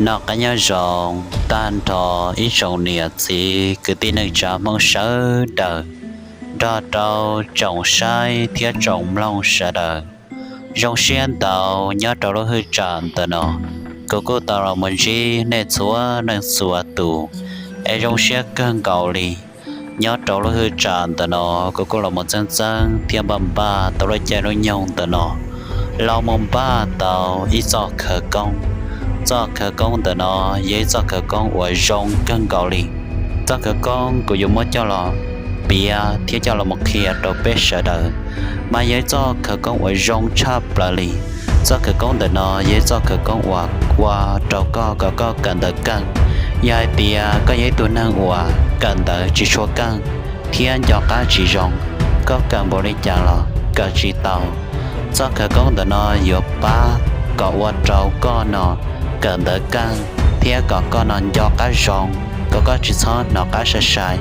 Noj qab nyob zoo tag nrho ib tsoom niam txiv kwv tij neej tsa Hmoob sawv daws, nrog rau tsoom saib thiab tsoom mloog sawv daws. Zoo siab ntau nyob rau lub hwj tsam ntawm no, kuv kuj tau los mus ntsib nej txhua leej txhua tus, es zoo siab kawg nkaus li. Nyob rau lub hwj tsam ntawm no, kuv kuj los mus txeeb txeeb thiab npaj npaj tau lub caij lub nyoog ntawm no los mus npaj tau ib txoj khawv koob. Txoj khawv koob ntawm no yog ib txoj khawv koob uas zoo kawg nkaus li. Txoj khawv koob kuv yuav muab coj los piav thiab coj los mus qhia rau peb sawv daws, mas yog ib txoj khawv koob uas zoo tshaj plaws li. Txoj khawv koob ntawm no yog ib txoj khawv koob uas ua rau koj kom koj kawm ntawv keej. Yog hais tias koj yog ib tug neeg uas kawm ntawv tsis tshua keej thiab nco qab tsis zoo, koj kawm npaum li cas los kawm tsis tau, txoj khawv koob ntawm no yuav pab kom ua rau koj no kawm ntawv keej thiab kom koj no nco qab zoo, kom koj tsis txhob hnov qab sai sai.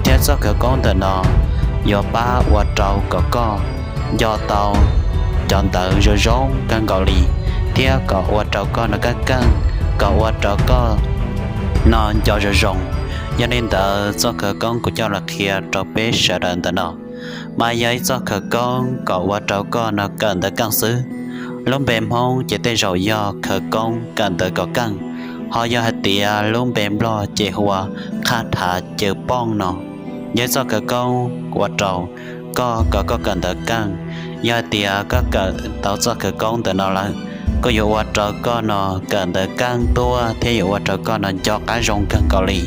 Thiab txoj khawv koob ntawm no yuav pab ua rau kom koj nco tau cov ntawv zoo zoo kawg nkaus li, thiab kom ua rau koj no keej keej, kom ua rau koj no nco zoo zoo. Yog li ntawd, txoj khawv koob kuv coj los qhia rau peb sawv daws ntawm no, mas yog ib txoj khawv koob kom ua rau koj no kawm ntawv keej xwb. Lub npe Hmoob ces tej zaum yog khawv koob kawm ntawv kom keej, ho yog hais tias lub npe Nplog ces hu ua qhaj thav caw pooj no. Yog ib txoj khawv koob ua rau koj kom koj kawm ntawv keej. Yog hais tias koj kawm tau txoj khawv koob ntawm no lawm, kuj yuav ua rau koj no kawm ntawv keej tuaj thiab yuav ua rau koj no nco qab zoo kawg nkaus li.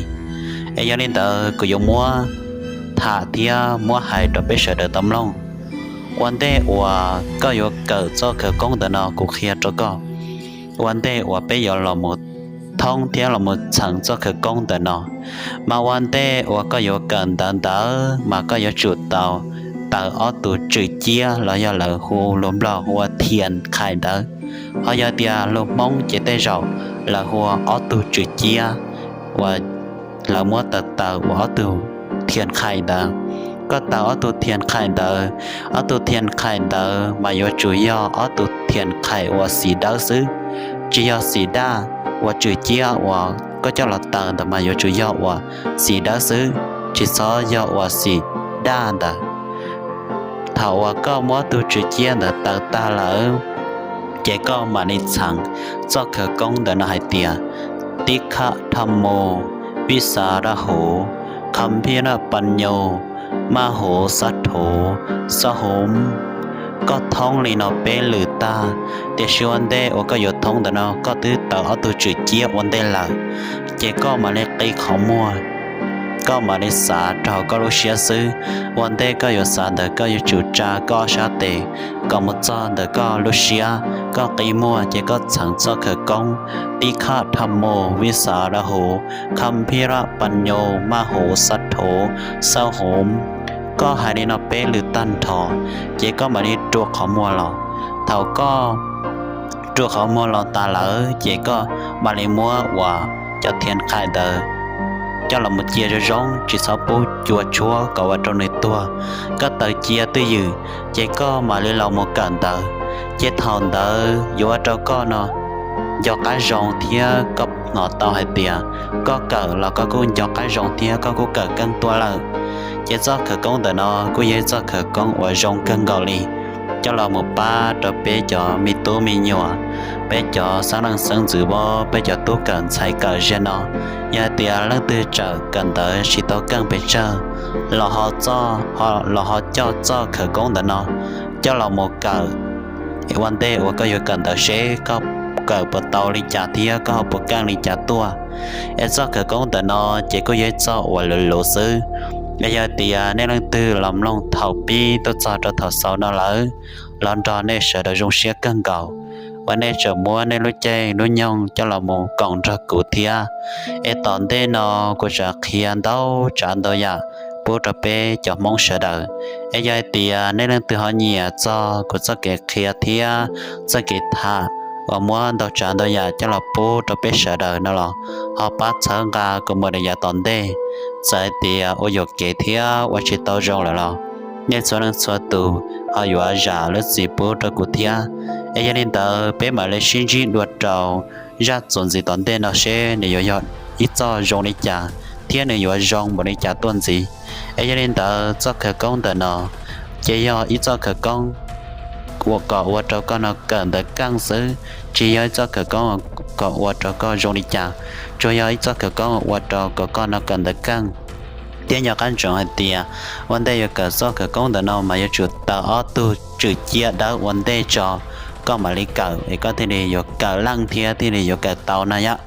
Es yog li ntawd, kuv yuav muab tham thiab muab hais rau peb sawv daws tau mloog. Ua ntej uas koj yuav kawm txoj khawv koob ntawm no, kuv qhia rau koj, ua ntej uas peb yuav los mus thoob thiab los mus txheev txoj khawv koob ntawm no, mas ua ntej uas koj yuav kawm ntawv ntawd mas koj yuav tsum tau taws ob tug tswm ciab los yog lawv hu, lus Nplog hu ua thiam khais ntawd, ho yog tias lus Hmoob ces tej zaum lawv hu ua ob tug tswm ciab uas lawv muab taws taws ua ob tug thiam khais ntawd. Koj taws ob tug thiam khais ntawd, ob tug thiam khais ntawd mas yuav tsum yog ob tug thiam khais uas xim dawb xwb, tsis yog xim daj. Uas tswm ciab uas koj coj los taws ntawd mas yuav tsum yog uas xim dawb xwb, tsis txhob yog uas xim daj ntawd. Thaum uas koj muab ob tug tswm ciab ntawd taws tag lawm, ces koj mam li txheev txoj khawv koob ntawm no hais tias, Tikkha dhammo vissaraho, gambhīrapañño, mahosatto, sahom. Koj thoob li no peb lwm tag, tiam sis ua ntej uas koj yuav thoob ntawm no koj twb taws ob tug tswm ciab ua ntej lawm, ces koj mam li qi qhov muag, koj mam li xav rau koj lub siab xwb. Ua ntej koj yuav xav ntawd koj yuav tsum tsa koj ob sab tes kom mus txog ntawm koj lub siab, koj qi muag ces koj txheev txoj khawv koob, Tikkha dhammo vissaraho, gambhīrapañño, mahosatto, sahom. Koj hais li no peb lwm tag nrho, ces koj mam li rua qhov muag los. Thaum koj rua qhov muag los tas lawm ces koj mam li muab uas cov thiam khais ntawd coj los mus cia zoo zoo, tsis txhob pub cua tshuab kom ua rau nws tuag. Koj taws cia twj ywm, ces koj mam li los mus kawm ntawv. Ces thaum ntawd yuav ua rau koj no nco qab zoo thiab koj hnov tau hais tias koj kawm los koj kuj nco qab zoo thiab koj kuj kawm keej tuaj lawm. Ces txoj khawv koob ntawm no kuj yog ib txoj khawv koob uas zoo kawg nkaus li, coj los mus pab rau peb cov me tub me nyuam, peb cov xeeb leej xeeb ntxwv, peb cov tub kawm ntxhais kawm ze no. Yog hais tias leej twg tseem kawm ntawv tsis tau keej pes tsawg, los ho coj txoj khawv koob ntawm no coj los mus kawm ua ntej uas koj yuav kawm ntawv seb koj kawm puas tau li cas thiab koj ho puas keej li cas tuaj. Es txoj khawv koob ntawm no ces kuj yog ib txoj uas luv luv xwb. Es yog tias nej leej twg los mloog thaum pib tuaj txog rau thaum xaus no lawm, los nrog nej sawv daws zoo siab kawg nkaus uas nej tseem muab nej lub caij lub nyoog coj los mus koom nrog kuv thiab. Es tom ntej no kuv tseem qhia ntau tsav ntau yam pub rau peb cov Hmoob sawv daws. Es yog hais tias nej leej twg ho nyiam txog kuv txoj kev qhia thiab txoj kev tham uas muab ntau tsav ntau yam coj los pub rau peb sawv daws no los ho pab txhawb nqa kuv mus rau yav tom ntej. Txawm hais tias ua yuam kev thiab ua tsis tau zoo lawm los nej txhua leej txhua tus ho yuav zam lub txim pub rau kuv thiab. Es yog li ntawd peb mam li sib ntsib dua rau zaj txuas ntxiv tom ntej no seb nws yuav yog ib txoj zoo li cas thiab nws yuav zoo npaum li cas tuaj ntxiv. Es yog li ntawd txoj khawv koob ntawm no ces yog ib txoj khawv koob uas kom ua rau koj no kawm ntawv keej xwb, tsis yog ib txoj khawv koob kom ua rau koj zoo li cas, tsuas yog ib txoj khawv koob ua rau kom koj no kawm ntawv keej. Thiab nco qab ntsoov hais tias ua ntej yuav kawm txoj khawv koob ntawm no mas yuav tsum tau ob tug tswm ciab dawb ua ntej tso koj mam li kawm es koj thiaj li yuav kawm leej thiab thiaj li yuav kawm tau no yom.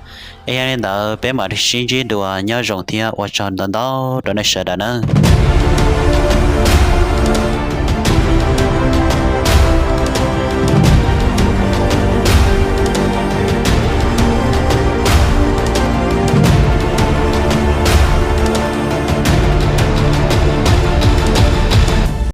Es yog li ntawd peb mam sib ntsib dua, nyob zoo thiab ua tsaug ntau ntau rau nej sawv daws nawb.